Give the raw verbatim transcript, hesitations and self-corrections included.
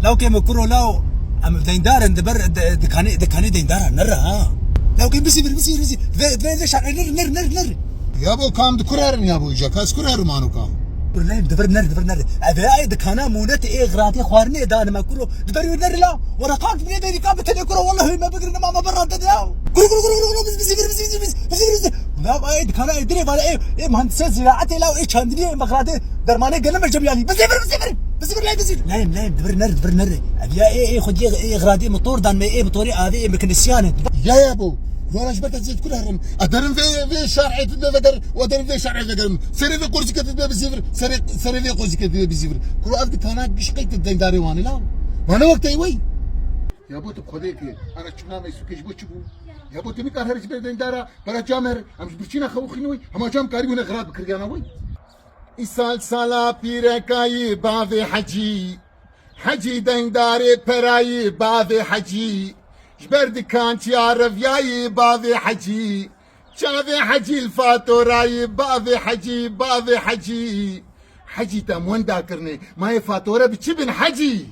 Lawkê me kuro law, em deyndar in, diber, di-, dikanê, dikanê deyndara nere ha. Lawkê bizî vir, bizî vir, bizî. Ve, ve, ve şer, ner, ner, ner, ner. Yabo kam di kur herin yabo îca, kas kur herin mano kam. Kur ne, diber ner, diber ner. Eve ay dikana munet e gratê xwarinê danime kuro. Diber ner la. Wara kam ne beri kam tele kuro, wallahi me bigrin ma me berra de ya. Kuro, kuro, kuro, kuro, kuro, bizî vir, bizî vir, bizî vir, bizî vir. La ay dikana e dire vale e, e mühendise ziraatê la e çandiriye e mexrate dermane gelin ve cemiyali. Bizî vir, bizî vir. Bizî vir, lay bizî vir. Layim, layim, diber ner, diber ner. Ev ya e, e xwediye e gradê motor dan me, e motorê avê e mekanisyan e. Ya, ya bo. Vana ji ber te zêd kur herim. A derin vê, vê şar'ê tu de veger, o derin vê şar'ê vegerim. Serê vê qorzîke tu de bizî vir, serê, serê vê qorzîke tu de bizî vir. Kuro ev dikana giş qey tu deydarê wan e la. Mane wek te wey. Ya bo tu xwedê ki, ara çuna me suke ji bo çi bû? Ya bo tu nikar her ji ber deyndara, para cam her, em ji birçîna xew xîn wey, hema cam karî wine xirab bikiriyana wey. Îsal sala pîrekayî bavê Hecî. Hecî dengdarê perayî bavê Hecî. Ji ber dikan çiya reviyayî bavê Hecî. Çavê Hecî li fatorayî bavê Hecî, bavê Hecî. Hecî te wenda kirine. Mayê fatore bi çi bin Hecî?